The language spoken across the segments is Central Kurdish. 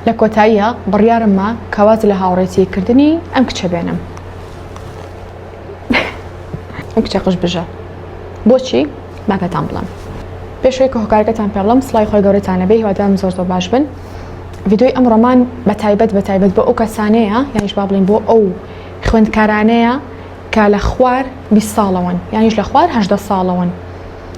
لە کۆتاییا بڕیارم ما کە واز لە هاوڕێتی کردنی ئەم کچە بێنم. ئەم کچە قژ بژە. بۆچی؟ با پێتان بڵێم. پێش ئەوەی کە هۆکارەکەتان پێ بڵێم سڵاوی خۆی گەورەتان لەبێ هیوادارم زۆر زۆر باش بن. ڤیدیۆی ئەمڕۆمان بە تایبەت بە تایبەت بۆ ئەو کەسانەیە یانیش با بڵێین بۆ ئەو خوێندکارانەیە کە لە خوار 20 ساڵەوەن یانیش لە خوار 18 ساڵەوەن.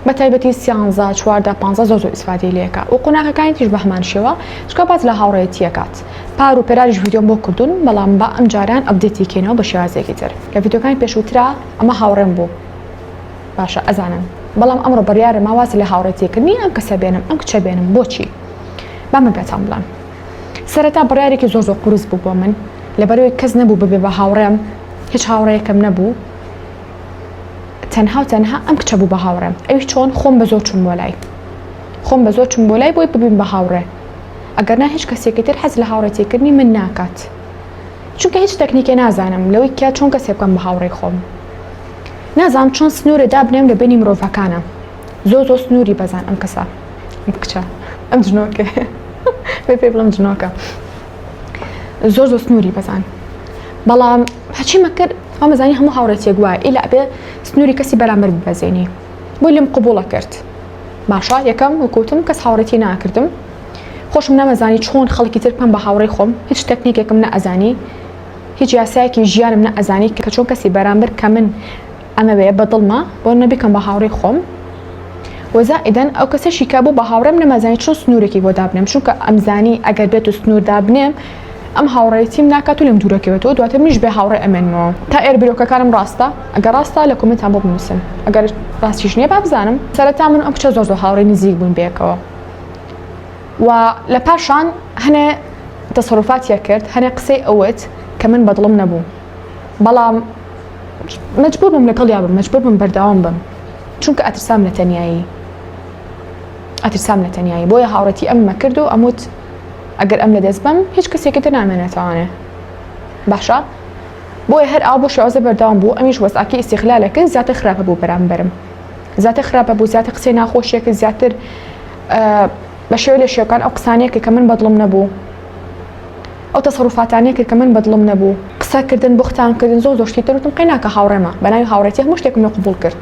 بە تایبەتی سیانزە چواردە پانزە زۆر زۆر ئیسفادەی لێکا و قۆناغەکانی تریش بە هەمان شێوە چونکە باس لە هاوڕێیەتی ئەکات پار و پێراریش ڤیدیۆم بۆ کردوون بەڵام با ئەم جاران update ی کەینەوە بە شێوازێکی تر لە ڤیدیۆکانی پێشووترا ئەمە هاوڕێم بوو باشە ئەزانن بەڵام ئەمڕۆ بڕیارم ما واز لە هاوڕێتی کردنی ئەم کەسە بێنم ئەم کچە بێنم بۆچی با من پێتان بڵێم سەرەتا بڕیارێکی زۆر زۆر قورس بوو بۆ من لەبەرەوەی کەس نەبوو ببێ بە هاوڕێم هیچ هاوڕێیەکەم نەبوو تەنها و تەنها ئەم کچە بوو بە هاوڕێم ئەویش چۆن خۆم بە زۆر چووم بۆ لای خۆم بە زۆر چووم بۆ لای بۆی ببین بە هاوڕێ ئەگەر نا هیچ کەسێکی تر حەز لە هاوڕێتیکردنی من ناکات چونکە هیچ تەکنیکێ نازانم لەوەی کە چۆن کەسێ بکەم بە هاوڕێی خۆم نازانم چۆن سنوورێ دابنێم لە بینی مرۆڤەکانە زۆر زۆر سنووری بەزان ئەم کەسە ئەم کچە ئەم جنۆکە پێ پێ بڵم جنۆکە زۆر زۆر سنووری بەزان بەڵام هەچیمە کرد وامەزانی هەموو هاوڕێتیەک وایە ئیلا ئەبێ سنووری کەسی بەرامبەر ببەزێنی بۆی لێم قبوڵە کرد باشە یەکەم وەکوتم کەس هاوڕێتی ناکردم خۆشم نەمەزانی چۆن خەڵکی تر بکەم بە هاوڕێی خۆم هیچ تەکنیکێکم نەئەزانی هیچ یاسایەکی ژیانم نەئەزانی کە چۆن کەسی بەرامبەر کە من ئەمەوێ بە دڵمە بۆ نە بیکەم بە هاوڕێی خۆم و زائیدەن ئەو کەسەشی کە بوو بە هاوڕێم نەمازانی چۆن سنوورێکی بۆ دابنێم چونکە ئەمزانی ئەگەر بێت و سنوور دابنێم ئەم هاوڕێیەتیم ناکات و لێم دوورەکەوێتەوە دواتر منیش بێ هاوڕێ ئەمێنمەوە. تا ئێرە بیرۆکەکانم ڕاستە؟ ئەگەر ڕاستە لە comment تان بۆ بنووسن ئەگەر ڕاستیش نییە با بزانم. سەرەتا من و ئەم کچە زۆر زۆر هاوڕێی نزیک بووین بەیەکەوە و لە پاشان هەنێ تەسەروفاتیە کرد هەنێ قسەی ئەوت کە من بەدڵم نەبوو بەڵام مەجبور بووم لەگەڵیا بم مەجبور بووم بەردەوام بم چونکە ئەترسام لە تەنیایی ئەترسام لە تەنیایی بۆیە هاوڕێتی ئەممە کرد و ئەموت ئەگەر ئەم لەدەست بەم هیچ کەسێکی تر نامێنێتەوانێ باشە بۆیە هەر ئاو بۆ شێوازە بەردەوام بوو ئەمیش وەزعەکەی ئیستیغلالە کرد زیاتر خراپە بوو بەرامبەرم زیاتر خراپە بوو زیاتر قسەی ناخۆشیە کرد زیاتر بە شێوە لە شێوەکان ئەو قسانەیە کرد کە من بەدڵم نەبوو ئەو تەسەروفاتانەی کرد کە من بەدڵم نەبوو قسە کردن بوختان کردن زۆر زۆر شتی تر وتم قەی ناکە هاوڕێمە بەناوی هاوڕێتی هەموو شتێکم لێ قبوڵ کرد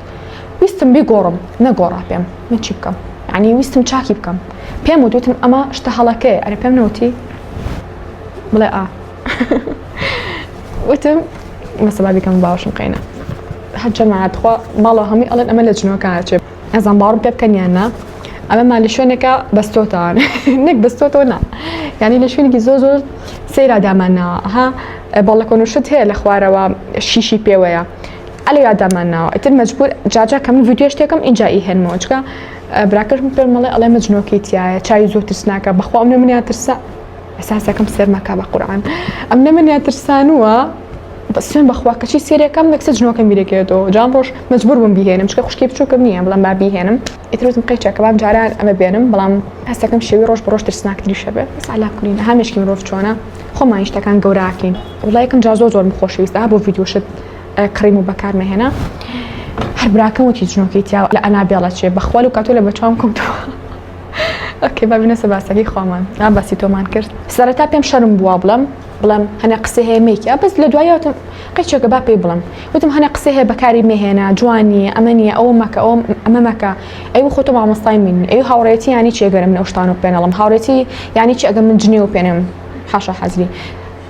ویستم بیگۆڕم نەگۆڕا پێم من چی بکەم یعنی ویستم چاکی بکەم پێم وت وتم ئەمە شتە هەڵەکەیە ئەرێ پێم نەوتی بڵێ ئا وتم مەسە با بیکەم باوەشم قەینە هەر جەماعەت خوا ماڵەوە هەمووی ئەڵێن ئەمە لە جنۆکان ئەچێ ئەزان باوەڕم پێ بکەن یان نا ئەمەمان لە شوێنێکە بەستۆتەوە نەک بەستۆتەوە نا یعنی لە شوێنێکی زۆر زۆر سەیرا دامان ناوە ها بەڵەکۆن و شت هەیە لە خوارەوە شیشی پێوەیە ئەلە یادامان ناوە ئیتر مەجبور جاجا کە من ڤیدیۆ شتێکم ئینجا ئیهێنمەوە چکە براکەشم پێم مەڵێ ئەڵێ مەجنۆکەی تایە چاوی زۆر ترسناکە بەخوا ئەم منیان ترسا ئەساسەکەم سەرمەکە بە قورعان ئەم نە منیان ترسانووە سوێن بەخوا کەچی سێرەکەم یەکسەر جنۆکەم بیرەکەوێتەوە جا ئەمڕۆش مەجبور بووم بیهێنم چونکە خوشکی بچووکم نییە بڵێم با بیهێنم ئیتر وتم قەیچەکە بام جاران ئەمە بێنم بەڵام هەستەکەم شێوی ڕۆژ بە ڕۆژ ترسناکتریشە بێ بەس عەلا کولین ئەها مێشکی مرۆڤ چۆنە خۆمان شتەکان گەوراکەین وڵا یەکەم جار زۆر زۆرم خۆشەویست ئەها بۆ ڤیدیۆ شت کڕیم و بەکارمەهێنا هەر براکەم وتی جنۆکەی تیا لە ئەنابێڵە چێ بەخوا لەو کاتۆ لە بەچاوم کەوتەوە okay با بینە سەر باسەکەی خۆمان ئا باسی تۆمان کرد سەرەتا پێم شەرم بووە بڵێم بڵێم هەنێ قسەی هەیە مەیکە بەس لە دواییەوە وتم قەیچێکە با پێی بڵێم وتم هەنێ قسەی هەیە بەکاری مەهێنە جوان نییە ئەمە نییە ئەوە مەکە ئەوە ئەمە مەکە ئەی خۆ تۆ مامۆستای منی ئەی هاوڕێتی یانی چی ئەگەر من ئەو شتانە پێ نەڵێم هاوڕێتی یانی چی ئەگەر من جنێو پێ نەم حاشا حەزری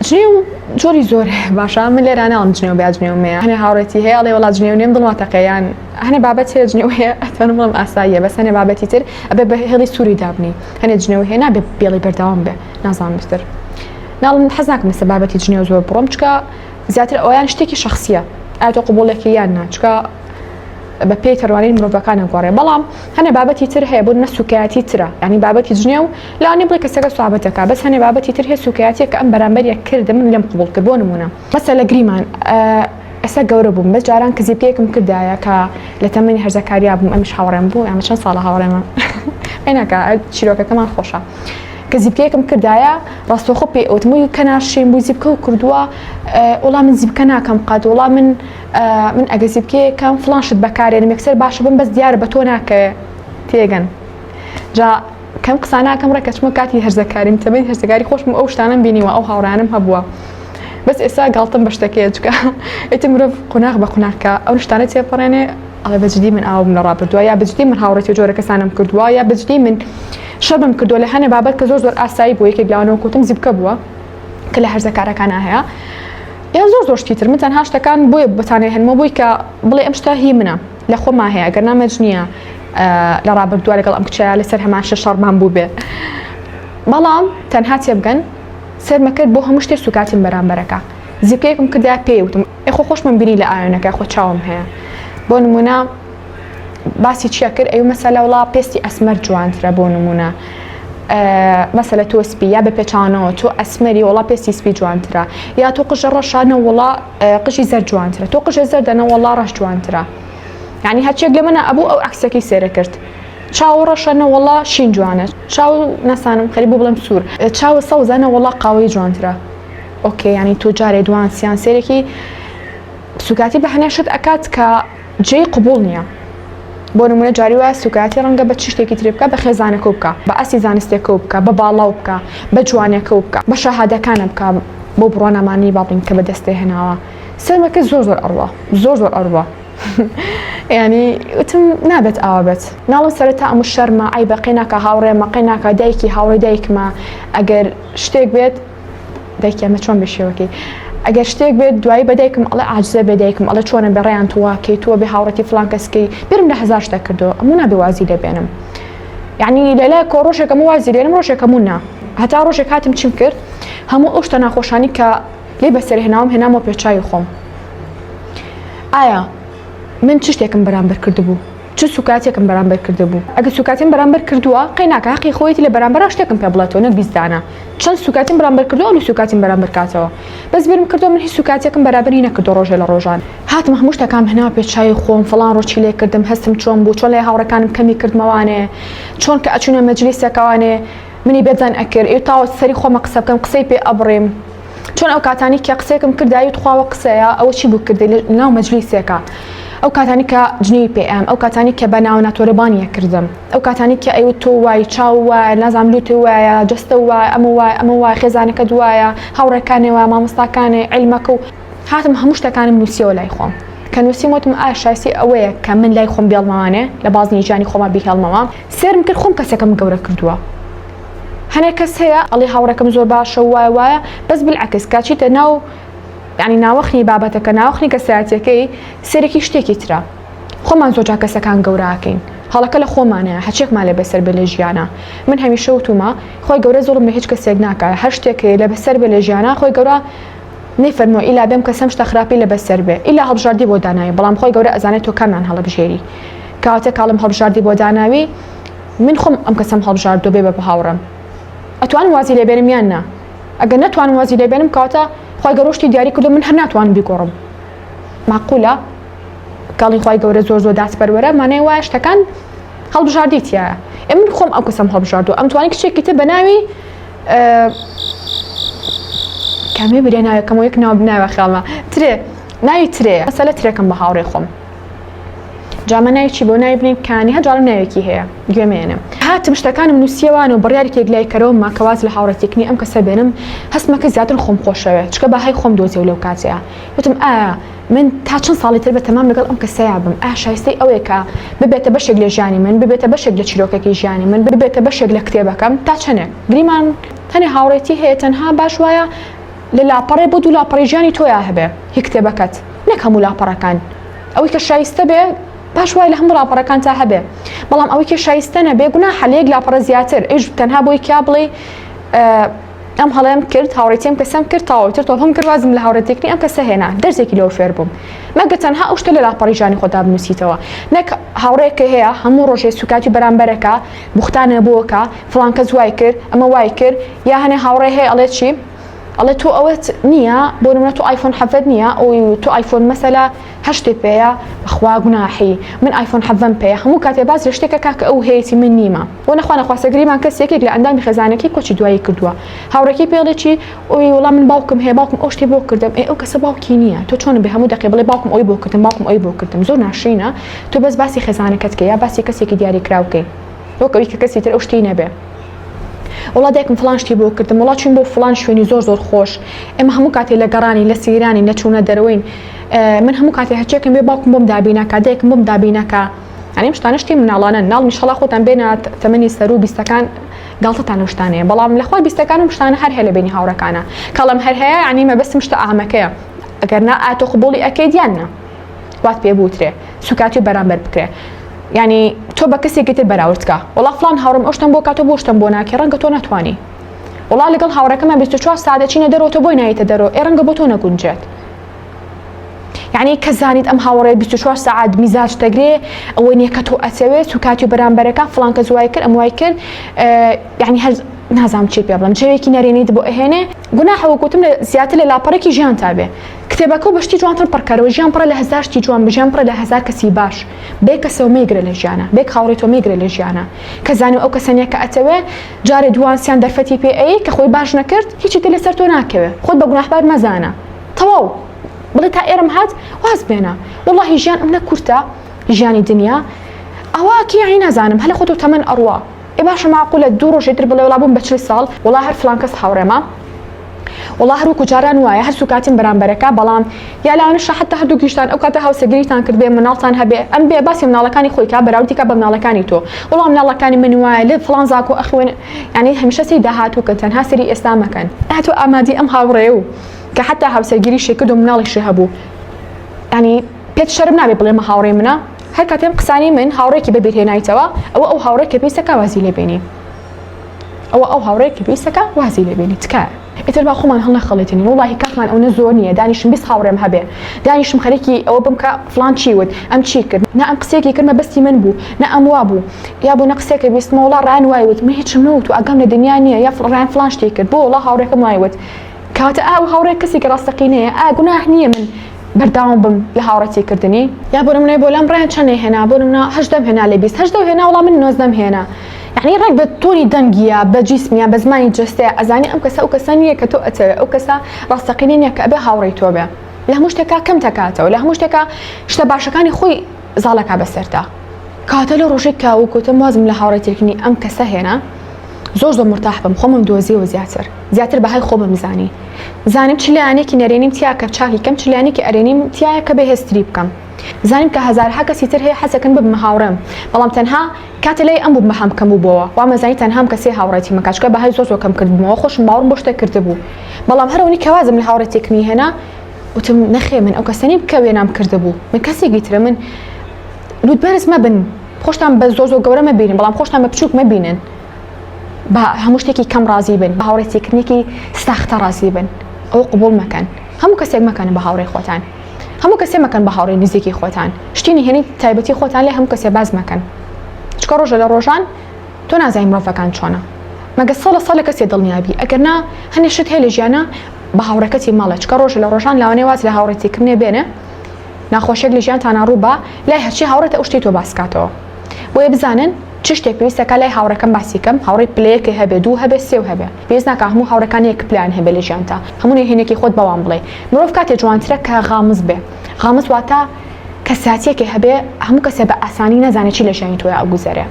جنێو جۆری زۆر هەیە باشە من لێرە ناڵم جنێو بیا جنێو مەیە هەنێ هاوڕێتی هەیە ئەڵێ وەڵا جنێو نێم دڵما تەقێ یان هەنێ بابەت هەیە جنێو هەیە ئەتوانم بڵێم ئاساییە بەس هەنێ بابەتی تر ئەبێ بە هێڵی سووری دابنی هەنێ جنێو هەیە نابێ بێڵی بەردەوام بێ نازانم تر ناڵم حەز ناکەم لەسەر بابەتی جنێو زۆر بڕۆم چکە زیاتر ئەویان شتێکی شخصیە ئایا تۆ قبوڵێکی یان نا چکە بە پێی تەڕوانین مرۆڤەکان ئەگۆڕێ بەڵام هەنێ بابەتی تر هەیە بۆ نە سوکایەتی ترە یعنی بابەتی جنێو لانی بڵێ کەسەکە سوابەتەکە بەس هەنێ بابەتی تر هەیە سوکایەتیە کە ئەم بەرامبەریە کردم من لێم قبوڵ کرد بۆ نمونە مەسە لە گریمان ئێستا گەورە بووم بەس جاران کزیپێکم کردایە کە لە تەمەنی هەرزەکاریا بووم ئەمیش هاوڕێم بوو ئەمە چەند ساڵە هاوڕێمە قەیناکە چیرۆکەکەمان خۆشە کە زیپکەیەکم کردایە ڕاستەوخۆ پێی ئەوتم وی کە ناشرین بووی زیپکە و کردووە وڵا من زیپکە ناکەم قەت وڵا من من ئەگە زیپکەیەکەم فڵان شت بەکارێنم یەکسەر باشە بم بەس دیارە بە تۆ ناکەوێ تێگەن جا کە. کەم قساناکەم ڕێک کەچمە کاتی هەرزەکاریم تەمەنی هەرزەکاری خۆشم ئەو شتانەم بینیوە ئەو هاوڕانم هەبووە بەس ئێستا گاڵتم بە شتەکەیە چکە ئیتر مرۆڤ قوناغ بە قوناغکە ئەو شتانە تێپەڕێنێ ئەڵێ بە جدی من ئاوم لە ڕابردووە یا بە جدی من هاوڕێتی جۆرە کەسانم کردووە یا بە جدی من شەرمم کردووە لە هەنێ بابەت کە زۆر زۆر ئاسایی بوو یەکێک لەوانەوە کوتم زیبکە بووە کە لە هەرزەکارەکانە هەیە یان زۆر زۆر شتی تر من تەنها شتەکان بۆیە بەتانێ هەنمەوە بۆی کە بڵێ ئەم شتە هی منە لە خۆما هەیە گەر نامەج نییە لە ڕابردووە لەگەڵ ئەم کچەیە لەسەر هەمان شە شەڕمان بوو بێ بەڵام تەنها تێبگەن سەرمە کرد بۆ هەموو شتێ سوکاتیم بەرامبەرەکە زیپکەیەکم کردا پێی وتم ئێ خۆ خۆشمم بینی لە ئاوێنەکە خۆ چاوم هەیە بۆ نمونە باسی چیە کرد ئەی مەسەلە وڵا پێستی ئەسمەر جوانترە بۆ نمونە مەسەلە تۆ سپی یا بە پێچانەوە تۆ ئەسمەری وڵا پێستی سپی جوانترە یا تۆ قژە ڕەشانە وڵا قژی زەرد جوانترە تۆ قژە زەردە نەوەڵا ڕەش جوانترە یعنی هەرچێک لە منە ئەبوو ئەو عکسەکەی سێرە کرد چاو ڕەشە نەوەڵا شین جوانە چاو ناسانم خەری بۆ بڵێم سوور چاوە سەوزە نەوەڵا قاوەی جوانترە okay یعنی تۆ جارێ دوان سیان سێرێکی سوکاتی بە هەنێ شت ئەکات کە جێی قبوڵ نییە بۆ نمونە جاری وایە سوکایەتی ڕەنگە بە چ شتێکی تری بکە بە خێزانەکەو بکە بە ئاستی زانستێکەو بکە بە باڵاو بکە بە جوانیەکەو بکە بە شەهادەکانە بکە بۆ بڕوانامانی با بڵێین کە بەدەستێ هێناوە سەرمەکە زۆر زۆر ئەڕوا زۆر زۆر ئەڕوا ینی وتم نابێت ئاوا بێت ناڵم سەرەتا ئەم شەرمە عیبە قەی ناکە هاوڕێمە قەی ناکە دایکی هاوڕێ دایکمە ئەگەر شتێک بێت دایکی ئەمە چۆن بێ شێوەکەی ئەگەر شتێک بێت دوایی بە دایکم ئەڵێ عاجزە بێ دایکم ئەڵێ چۆنە بێ ڕێیان تو واکەی تۆ بێ هاوڕێتی فلان کەسکەی بیرم لە هەزار شتە کردەوە ئەموو نابێ وازی لێ بێنم یعنی لەلای کۆ ڕۆژێک ئەمە وازی لێنم ڕۆژێک هەموو نا هەتا ڕۆژێک هاتم چیم کرد هەموو ئەو شتە ناخۆشانی کە لێ بەسەر هێناوم هێنامەوە پێچوی خۆم ئایا من چ شتێکم بەرامبەر کردبوو چ سوکاتێکم بەرامبەر کردبوو ئەگەر سوکاتیم بەرامبەر کردووە قەی ناکە هەقی خۆیەتی لە بەرامبەرا شتێکم پێ بڵێتەوە نەک 20 دانە چەند سوکاتیم بەرامبەر کردووە ئەو سوکاتیم بەرامبەر کاتەوە بەس بیرم کردەوە من هیچ سوکاتێکم بەرابەری نەکردووە ڕۆژێ لە ڕۆژان هاتم هەموو شتەکانم هێنا پێ چاوی خۆم فڵان ڕۆژ چی لێ کردم هەستم چۆن بوو چۆن لای هاوڕێکانم کەمی کردمەوانێ چۆن کە ئەچوونە مەجلیسێکەوانێ منی بێدەنگ ئەکرد ئێ تاوە سەری خۆمە قسە بکەم قسەی پێ ئەبڕیم چۆن ئەو کاتانی کە قسەیەکم کردای تخواوە قسەیە ئەوە چی بوو کردی لە ناو مەجلیسێکە ئەو کاتانی کە جنێوی پێ ئەم ئەو کاتانی کە بە ناوە ناتۆرەبانیە کردم ئەو کاتانی کە ئەیوت تۆ وای چاو وایە نازانم لوتت وایە جەستە وایە ئەمە وایە ئەمە وایە خێزانەکەت وایە هاوڕێکانێ وایە مامۆستاکانێ عیلمەکە و هاتم هەموو شتەکانم نووسیەوە لای خۆم کە نووسیم وتم ئایا شایستەی ئەوەیە کە من لای خۆم بێڵمەوانێ لە بازنەی ژیانی خۆما بیهێڵمەوە سێرم کرد خۆم کەسێکم گەورە کردووە هەنێک کەس هەیە ئەڵێ هاوڕێکەم زۆر باشە و وایە وایە بەس بالعکس کاچیتە ناو یعنی ناوەخنی بابەتەکە ناوەخنی کەسایەتیەکەی سێرێکی شتێکی ترە خۆمان زۆر جار کەسەکان گەورەکەین هەڵەکە لە خۆمانەیە هەرچێکمان لێ بەسەر بێ لە ژیانە من هەمیشە وتومە خۆی گەورە زوڵم لە هیچ کەسێک ناکا هەر شتێک هەیە لە بەسەر بێ لە ژیانە خۆی گەورە نەیفەرمووە ئیلا بێم کەسەم شتە خراپی لە بەسەر بێ ئیلا هەڵبژاردی بۆ داناوی بەڵام خۆی گەورە ئەزانێت تۆ کامیان هەڵبژێری کەواتە کاڵم هەڵبژاردی بۆ داناوی من خۆم ئەم کەسەم هەڵبژاردووە بێ بە هاوڕێم ئەتوانم وازی لێ بێنم یان نا ئەگەر نەتوانم وازی لێ بێنم کەواتە خوای گەورە شتی دیاری کردووە من هەر ناتوانم بیگۆڕم معقولە کاڵی خوای گەورە زۆر زۆر دادپەروەرە مانای وایە شتەکان هەڵبژاردی تایە ئێ من خۆم ئەو کەسەم هەڵبژاردووە ئەم توانی کچێکی تر بە ناوی کامێ برێ ناوێکەمەوە یەک ناو ناوە خێڵمە ترێ ناوی ترێ مەسەلە ترێکم بە هاوڕێ خۆم جامە ناوی چی بۆ ناوی بنێن کانی هەر جارم ناوێکی هەیە گوێ مێنم هاتم شتەکانم نووسیەوان و بڕیارێک لای کەرەوە کە واز لە هاوڕێتیکردنی ئەم کەسە بێنم هەستمەکە زیاتر خۆم خۆشەوێ چکە بەهای خۆم دۆزیەوە لەو کاتەیە وتم ئایا من تا چەند ساڵی تر بە تەمام لەگەڵ ئەم کەسەیا بم ئایا شایستەی ئەوەیە کە ببێتە بەشێک لە ژیانی من ببێتە بەشێک لە چیرۆکەکەی ژیانی من ببێتە بەشێک لە کتێبەکەم تا چەندێک گریمان هەنێ هاوڕێتی هەیە تەنها باش وایە لە لاپەڕێ بۆ دوو لاپەڕی ژیانی تۆیا هەبێ هی کتێبەکەت نەک هەموو لاپەڕەکان ئەوەی کە شایستە بێ باش وایە لە هەموو لاپەڕەکان تا هەبێ بەڵام ئەوەی کە شایستە نەبێ گوناحە لە یەک لاپەڕە زیاتر ئیش تەنها بۆی کیا بڵێ ئەم هەڵەیەم کرد هاوڕێتی ئەم کەسەم کرد تەواو تر تۆبەم کرد وازم لە هاوڕێتیکردنی ئەم کەسە هێنا دەرسێکی لەوە فێر بووم مەگە تەنها ئەو شتە لە لاپەڕی ژیانی خۆتا بنووسیتەوە نەک هاوڕێکە هەیە هەموو ڕۆژێ سوکاتی بەرامبەرەکە بوختانە بۆکە فڵان کەس وای کرد ئەمە وای کرد یا هەنێ هاوڕێ هەیە ئەڵێ چی ئەڵێ تۆ ئەوەت نییە بۆ نمونە تۆ ئایفۆن حەڤەت نییە ئەوی تۆ ئایفۆن مەسەلە هەشتێ پێیە بەخوا گوناحی من ئایفۆن حەڤەم پێیە هەموو کاتێ باس لە شتێکە کاکە ئەو هەیەتی من نیمە بۆ نەخوا نەخواستە گریمان کەس یەکێک لە ئەندامی خێزانەکەی کۆچی دوایی کردووە هاوڕێکەی پێ ئەڵێ چی ئۆی وەڵا من باوکم هەیە باوکم ئەو شتەی بۆ کردم ئێ ئەو کەسە باوکی نییە تۆ چۆن بێ هەموو دەقێ بڵێ باوکم ئەوی بۆ کردم باوکم ئەوی بۆ کردم زۆر ناشرینە تۆ بەس باسی خێزانەکەت کەی یا باسی کەسێکی دیاریکراو کەی وەک ئەوی کە کەسی تر ئەو شتەی نەبێ. وەڵا دایکم فڵان شتی بۆ کردم وەڵا چوین بۆ فڵان شوێنی زۆر زۆر خۆش ئێمە هەموو کاتێ لە گەڕانین لە سەیرانین لە چوونە دەرەوەین من هەموو کاتێ هەرچێکم بێ باوکم بۆم دابینەکە دایکم بۆم دابینەکە یعنی ئەم شتانە شتی مناڵانەن ناڵم ئیشەڵا خۆتان بێنە تەمەنی سەرو بیستەکان گاڵتەتان لەو شتانەیە بەڵام لە خوار بیستەکان ئەم شتانە هەر هەیە لە بینی هاوڕێکانە کەڵم هەر هەیە یعنی مەبەستم شتە عامەکەیە ئەگەر نا ئا تۆ قبوڵی ئەکەیت یان نا وات پێ بوترێ سوکاتی و بەرامبەر بکرێ یعنی تۆ بە کەسێکی تر بەراورد کە وەڵا فڵان هاوڕێم ئەو شتەم بۆ کا تۆ بۆ شتەم بۆ ناکەی ڕەنگە تۆ نەتوانی وەڵا لەگەڵ هاوڕێکەمان 24 ساعت دەچینە دەرەوە تۆ بۆی نایتە دەرەوە ئێ ڕەنگە بۆ تۆ نەگونجێت یعنی کە زانیت ئەم هاوڕێ 24 ساعت میزاج دەگرێ ئەوەی نییە کە تۆ ئەتەوێت سوکاتی و بەرامبەرەکە فڵان کەس وای کرد ئەم وای کرد یعنی هەر نازانم چی پێ بڵێم جەوێکی نەرێنیت بۆ ئەهێنێ گوناحە وەک وتم لە زیاتر لە لاپەڕێکی ژیانتا بێ کتێبەکە و بە شتی جوانتر پڕکەرەوە ژیان پڕە لە هەزار شتی جوان ژیان پڕە لە هەزار کەسی باش بێ کەسەوە مەیگرە لە ژیانە بێ هاوڕێی تۆ مەیگرە لە ژیانە کە زانی ئەو کەسە نیە کە ئەتەوێ جارێ دووان سیان دەرفەتی پێ ئەی کە خۆی باش نەکرد هیچی تر لەسەر تۆ ناکەوێ خۆت بە گوناحبار مەزانە تەواو بڵێ تا ئێرەم هات واز بێنە وەڵاهی ژیان ئەمنە کورتە ژیانی دنیا ئەوە کی یەعنی نازانم هەلە خۆتۆ تەمەن ئەڕوا ئێ باشە ماقولە دوو ڕۆژێ تر بڵێ وەڵا بووم بە 40 ساڵ وەڵا هەر فڵان کەس هاوڕێمە وەڵا هەر وەکو جاران وایە هەر سوکاتیم بەرامبەرەکە بەڵام یا لەوانەشە حەتا هەردووکیشتان ئەو کاتە هاوسەرگیریتان کردبێ مناڵتان هەبێ ئەم بێ باسی مناڵەکانی خۆی کا بەراوردی کا بە مناڵەکانی تۆ وەڵا مناڵەکانی من وایە لە فڵان زاکۆ ئەخوێن یعنی هەمیشە سەیری داهاتوو کەن تەنها سەیری ئێستا مەکەن ئا تۆ ئامادی ئەم هاوڕێ و کە حەتا هاوسەرگیریشی کرد و مناڵیشی هەبوو یعنی پێت شەرم نابێ بڵێ مە هاوڕێی منە هەر کاتێ ئەم قسانەی من هاوڕێکی بەبیر هێنایتەوە ئەوە ئەو هاوڕێ کە پێویستە کا وازی لێ بێنی ئەوە ئەو هاوڕێ کە پێویستە کا وازی لێ بێنی تکایە ئیتر با خۆمان هەڵنەخەڵێتێنین وەڵاهی کاتمان ئەونە زۆر نییە دانیشم 20 هاوڕێم هەبێ دانیشم خەریکی ئەوە بم کە فڵان چی وت ئەم چی کرد نا ئەم قسەیەکی کرد مەبەستی من بوو نا ئەم وا بوو یا بۆ نە قسەیەکە بیستمەوە وەڵا ڕایان وای وت من هیچم نەوت و ئاگام لە دنیا نییە یا ڕایان فڵان شتی کرد بۆ وەڵا هاوڕێکەم وای وت کەواتە ئا ئەو هاوڕێ کەسێکی ڕاستەقینەیە ئا گوناح نییە من بەردەوام بم لە هاوڕێتی کردنی؟ یا بۆ نمونە بۆ لام ڕایان چەنێ هێنا بۆ نمونە هەژدەم هێنا لە 20 هەژدەو هێنا وەڵا من نۆزدەم هێنا یعنی ڕێک بە تۆنی دەنگیە بە جیسمیە بە زمانی جەستەیە ئەزانی ئەم کەسە ئەو کەسە نییە کە تۆ ئەتەوێ ئەو کەسە ڕاستەقینە نییە کە ئەبێ هاوڕێی تۆ بێ لە هەموو شتێکا کەم تەکاتەوە لە هەموو شتێکا شتە باشەکانی خۆی زاڵەکا بەسەرتا کاتە لە ڕۆژێک کە وەکوتم وازم لە هاوڕێتیکردنی ئەم کەسە هێنا زۆر زۆر مرتاح بم خۆمم دۆزیەوە زیاتر زیاتر بەهای خۆمم زانی زانیم چ لایەنێکی نەرێنیم تیا کە چاکی کەم چ لایەنێکی ئەرێنیم تیایە کە بەهێزتری بکەم زانیم کە هەزارها کەسی تر هەیە حەزەکەن ببمە هاوڕێم بەڵام تەنها کاتێ لای ئەم بوو بەهام کەم بووبۆوە وامەزانی تەنها ئەم کەسەیە هاوڕێتی مەکا چونکە بەهای زۆر زۆر کەم کردبوومەوە خۆشم باوەڕم بۆ شتێک کردبوو بەڵام هەر ئەونی کە وازم لە هاوڕێتیکردنی هێنا وتم نەخێ من ئەو کەسە نیم کە وێنام کردبوو من کەسێکی ترم من لوت بەرز مەبن خۆشتان بە زۆر زۆر گەورە مەبینن بەڵام خۆشتان بە بچووک مەبینن بە هەموو شتێکی کەم ڕازی بن بە هاوڕێتیکردنێکی ساختە ڕازی بن ئەوە قبوڵ مەکەن هەموو کەسێک مەکەن بە هاوڕێی خۆتان هەموو کەسێ مەکەن بە هاوڕێی نزیکی خۆتان شتی نهێنی تایبەتی خۆتان لای هەموو کەسێ باس مەکەن چکە ڕۆژە لە ڕۆژان تۆ نازانی مرۆڤەکان چۆنە مەگە سەڵ لە سەڵ لە کەسێ دڵنیابی ئەگەر نا هەنێ شت هەیە لە ژیانە بە هاوڕێکەتی مەڵێ چکە ڕۆژە لە ڕۆژان لاوانەیە واز لە هاوڕێتیکردنێ بێنێ ناخۆشیەک لە ژیانتانا ڕوو با لای هەرچی هاوڕێتە ئەو شتەی تۆ باس کاتەوە بۆیە بزانن چ شتێک پێویستە کا لای هاوڕێکەم باسی کەم هاوڕێی پلەیەکێ هەبێ دوو هەبێ سێ و هەبێ پێویست ناکا هەموو هاوڕێکان یەک پلەیان هەبێ لە ژیانتا هەموو نهێنیەکی خۆت بەوان بڵێ مرۆڤ کاتێ جوانترە کە غامز بێ غامز واتە کەساتیەکێ هەبێ هەموو کەسێ بە ئاسانی نەزانێ چی لە ژیانی تۆیا ئەگوزەرێ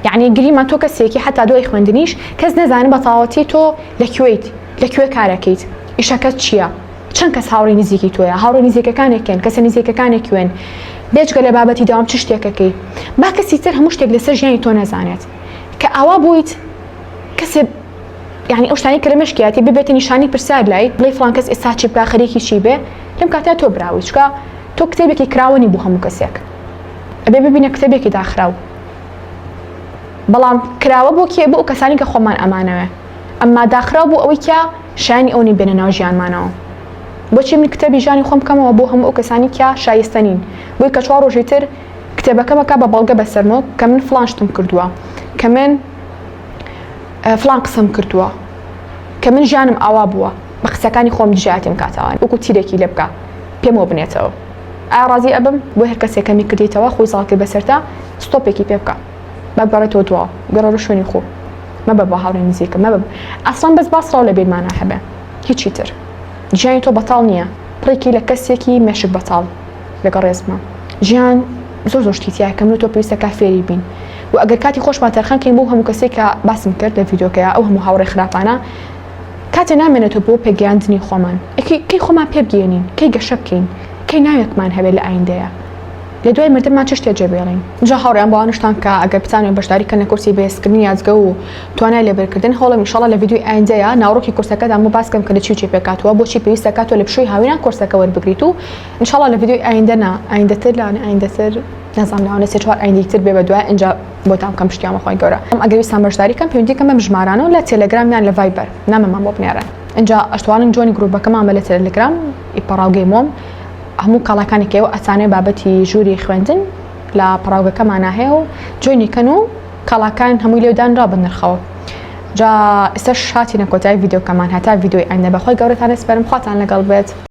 یعنی گریمان تۆ کەسێکی حتا دوای خوێندنیش کەس نەزانێ بە تەواوەتی تۆ لە کوێیت لە کوێ کارەکەیت ئیشەکەت چییە چەند کەس هاوڕێی نزیکی تۆیە؟ هاوڕێ نزیکەکانێ کێن؟ کەسە نزیکەکانێ کوێن؟ بێجگە لە بابەتی دەوام چ شتێکەکەی؟ با کەسی تر هەموو شتێک لەسەر ژیانی تۆ نەزانێت. کە ئاوا بوویت کەسێ یعنی ئەو شتانەی کە لە مێشکیاتی ببێتە نیشانەی پرسیار لای بڵێی فڵان کەس ئێستا چی بکا خەریکی چی بێ لەم کاتە تۆ براوی چونکە تۆ کتێبێکی کراوە نی بۆ هەموو کەسێک ئەبێ ببینە کتێبێکی داخراو بەڵام کراوە بۆ کێ بۆ ئەو کەسانی کە خۆمان ئەمانەوێ ئەمما داخراو بۆ ئەوەی کە شایەنی ئەوە نین بێنە ناو ژیانمانەوە. بۆچی من کتێبی ژیانی خۆم بکەمەوە بۆ هەموو ئەو کەسانی کە شایستە نین؟ بۆی کە چوار ڕۆژی تر کتێبەکەم ئەکا بە بەڵگە بەسەرمەوە کە من فڵان شتم کردووە، کە من فڵان قسەم کردووە، کە من ژیانم ئاوا بووە، بە قسەکانی خۆم دژایەتیم کاتەوە وەکو تیرێکی لێ بکا پێمەوە بنێتەوە. ئایا ڕازی ئەبم؟ بۆی هەر کەسێک کەمی کردیتەوە خۆی زاڵ کرد بەسەرتا ستۆپێکی پێ بکە. با بگەڕێتەوە دواوە بگەڕێرە شوێنی خۆ مەبە بە هاوڕێ نزیکە مەبە ئەسڵەن بەس با سڵاو لە بیرمانە هەبێ هیچی تر ژیانی تۆ بەتاڵ نییە پڕێکی لە کەسێکی مێشک بەتاڵ لەگەڵ ڕێزمە ژیان زۆر زۆر شتی تایە کە من و تۆ پێویستە کا فێری بین و و ئەگەر کاتی خۆشمان تەرخان کەین بۆ هەموو کەسێک کە باسم کرد لە ڤیدیۆکەیا ئەو هەموو هاوڕێ خراپانە کاتێ نامێنێتەوە بۆ پێگەیاندنی خۆمان کەی خۆمان پێ بگەیەنین کەی گەشە بکەین کەی ناوێکمان هەبێت لە ئایندەیە لە دوای مردنمان چ شتێ جێ بێڵین. جا هاوڕێیان بۆ ئەوانەشتان کە ئەگەر بتانەوێت بەشداری کەن لە کۆرسی بەهێزکردنی یادگە و توانای لەبەرکردن هەوڵم ان شاءاللە لە ڤیدیۆی ئایندەیا ناوەڕۆکی کۆرسەکەتان بۆ باس کەم کە لە چی و چی پێکهاتووە بۆچی پێویستە کات تۆ لە پشووی هاوینان کۆرسەکە وەربگریت و ان شاءاللە لە ڤیدیۆی ئایندە نا ئایندەتر لەوانەیە ئایندەتر نازانم لەوانەیە سێ چوار ئایندەی تر بێ بەدوای ئینجا بۆتان بکەم پشتیان بەخوای گەورە ئەگەر ویستان بەشداری کەن پەیوەندی کەن بەم ژمارانەوە لە تێلێگرام یان لە ڤایبەر نامەمان بۆ بنێرن ئینجا ئەشتوانن join ی گروپەکەمان بە لە تێلێگرام ی پەڕاوگەی مۆم هەموو کاڵاکانی کە ئێوە ئەتانەوێ بابەتی ژووری خوێندن لە پەڕاوگەکەمانا هەیە و join ی کەن و کاڵاکان هەمووی لێو دانرا بە نرخەوە جا ئێستاش هاتینە کۆتایی ڤیدیۆکەمان هەتا ڤیدیۆی ئایندە بەخوای گەورەتان ئەسپێرم خواتان لەگەڵ بێت.